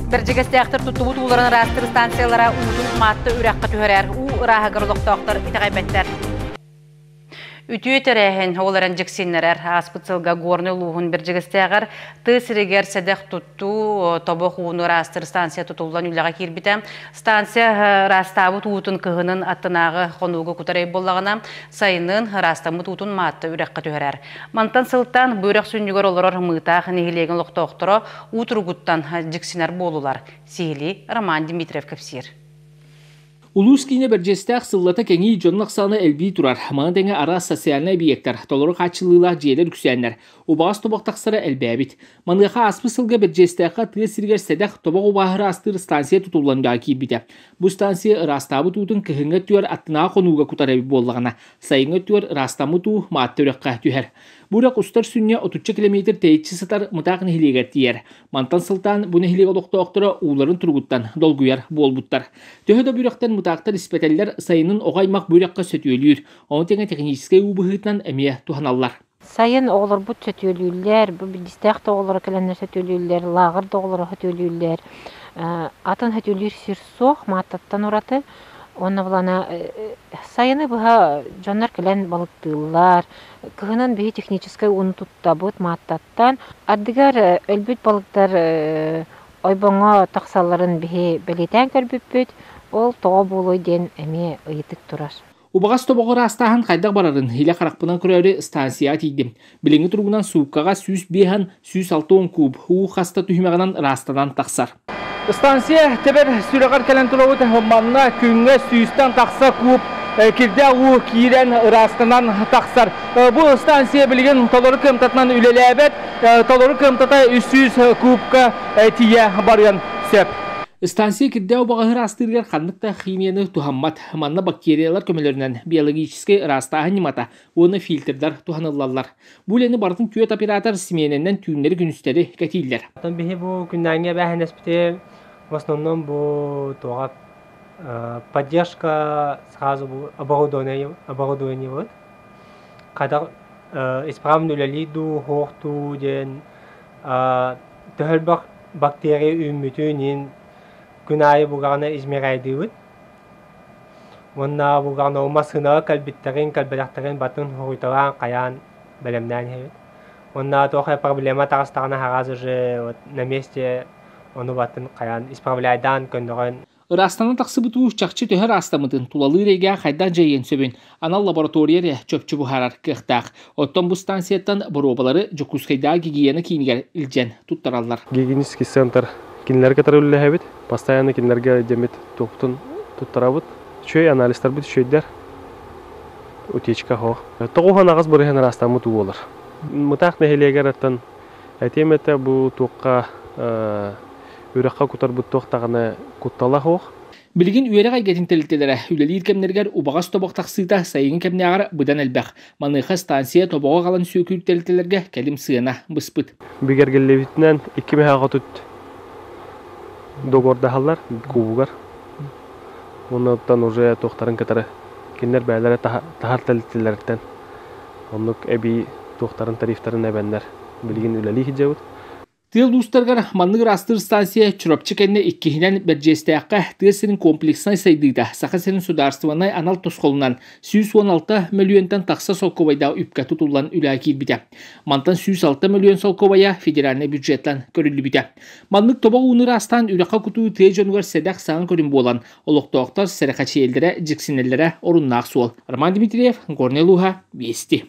Бэрдьигэстээхтэр туттубут ууларын ыраастыыр станциялара уутун Маатта үрэххэ түһэрэр. Уу ырааһыгар олохтоохтор итэҕэйбэттэр. Үтүө тэрээһин ол эрэн дьиксиннэрэр. Ааспыт сылга Горнай улууһун Бэрдьигэстээҕэр тыа сиригэр сэдэх туттуу тобох ууну ыраастыыр станция тутуллан үлэҕэ киирбитэ. Станция ыраастаабыт уутун кыһынын аттынааҕы хонууга кутар буоллаҕына, сайынын ыраастаммыт уутун Маатта үрэххэ түһэрэр. Мантан сылтаан бу үрэх сүнньүгэр олорор Мыытаах нэһилиэгин олохтоохторо уу туругуттан дьиксинэр буолулар. Сиһилии Роман Дмитриев кэпсиир. Улуус киинэ Бэрдьиэстээх сыллата кэҥии, дьонун ахсаана элбии турар. Маны тэҥэ араас социальнай эбийиэктэр, толору хааччыллыылаах дьиэлэр үксээннэр, убаҕас тобох тахсара элбээбит. Маныаха ааспыт сылга Бэрдьиэстээххэ тыа сиригэр сэдэх тобох убааһы ыраастыыр станция тутуллан үлэҕэ киирбитэ. Бу станция ыраастаабыт уутун кыһыҥҥы өттүгэр аттынааҕы хонууга кутар эбит буоллаҕына, сайыҥҥы өттүгэр ыраастаммыт уу Маатта үрэххэ түһэр. Бу үрэх устар сүнньэ отучча километр тэйиччи сытар Мытаах нэһилиэгэр тиийэр. Мантан сылтаан бу нэһилиэк олохтоохторо ууларын туругуттан долгуйар буолбуттар. Төһө да бу үрэхтэн мытаахтар испэтэллэр, сайынын оҕо аймах бу үрэххэ сөтүөлүүр. Ону тэҥэ техническэй уу быһыытынан эмиэ туһаналлар. Сайын оҕолорбут сөтүөлүүллэр, бу билдистээх да оҕолоро кэлэннэр сөтүөлүүллэр, лааҕыр да оҕолоро сөтүөлүүллэр. Атын сөтүөлүүр сир суох, Мааттаттан ураты. Уонна булана сайыны быһа дьоннор кэлэн балыктыыллар. Кыһынын биһи техническэй ууну туттабыт Мааттаттан. Ардыгар өлбүт балыктар ойбоҥҥо тахсалларын биһи бэлиэтээн көрбүппүт. Ол тоҕо буолуой диэн эмиэ ыйытык турар. Убаҕас тобоҕу ыраастааһын хайдах барарын илэ харахпынан көрөөрү станцияҕа тиийдим. Билиҥҥи туругунан сууккаҕа 105 160 куб уу хаста түһүмэҕинэн ыраастанан тахсар. Станция тэбэр сүрэҕэр кэлэн турабыт. Манна күҥҥэ сүүстэн тахса куб кирдээх уу киирэн ыраастанан тахсар. Бу станция билигин толору кыамтатынан үлэлээбэт. Толору кыамтата 300 кубка тиийэ барыан сөп. Станция кирдээх убаҕаһы ыраастыырыгар ханнык да химияны туһаммат. Манна бактериялар көмөлөрүнэн биологическай ыраастааһын ньымата уонна фильтрдар туһаныллаллар. Бу үлэни барытын түөрт оператор симиэнэнэн түүннэри-күнүстэри кэтииллэр. Оттон биһи бу күннээҥҥи эбээһинэспити в основном бу туоҕа поддержка сразу бу оборудование оборудованиебыт хайдах исправно үлэлии дуу, суох дуу диэн төһө элбэх бактерия үүммүтүн иһин күн аайы бугаҕына измеряйдыыбыт. Уонна бугаҕына ол массыынаҕа кэлбиттэрин, кэлбэтэхтэрин батын хоруйталаан хайаан бэлэмнээн иһэбит. Уонна туох эрэ проблема таҕыстаҕына сразу же вот на месте ону батын хайаан исправляйдаан көннөрөн. Ыраастанан тахсыбыт уу чахчы төһө ыраастаммытын, тулалыыр эйгэ хайдах дьайыан сөбүн анал лаборатория эрэ чопчу быһаарар кыахтаах. Оттон бу станцияттан боруобалары Дьокуускайдааҕы гигиена киинигэр илдьэн туттараллар. Гигиенический центр кинилэргэ кытары үлэлэһэбит. Постоянно кинилэргэ дьэммит туохпутун туттарабыт. Үчүгэй анализтарбыт үчүгэйдэр. Утечка суох. 98% ыраастаммыт уу буолар. Мытаах нэһилиэгэр оттон этиэм этэ бу туохха үрэххэ кутарбыт туох даҕаны куттала суох. Билигин үөрэх эйгэтин тэрилтэлэрэ үлэлиир кэмнэригэр убаҕас тобох тахсыыта сайыҥҥы кэмнээҕэр быдан элбэх. Маныаха станция тобоҕу аҕалан сүөкүүр тэрилтэлэргэ кэлим сыана быспыт. Бигэргэллибитинэн икки мэһэҕэ тут договордаһаллар кубугар. Оннуттан уже туохтарын кытары кинилэр бэйэлэрэ таһар тэрилтэлэриттэн оннук эбии туохтарын тарифтарын эбэннэр билигин үлэлии сылдьабыт. Тыа улуустарыгар маннык ыраастыыр станция Чурапчы кэннэ иккиһинэн Бэрдьиэстээххэ тыа сирин комплекснай сайдыыта Саха сирин судаарыстыбаннай анал тосхолунан 116 мөлүйүөнтэн тахса солкуобайдаах үпкэ тутуллан үлэҕэ киирбитэ. Мантан 106 мөлүйүөн солкуобайа федеральнай бюджеттан көрүллүбүтэ. Маннык тобоҕ ууну ыраастаан үрэххэ кутуу тыа дьонугар сэдэх саҥа көрүҥ буолан, олохтоохтор сэрэхэчийэллэрэ, дьиксинэллэрэ оруннаах суол. Роман Дмитриев, Горнай улууһа, Вести.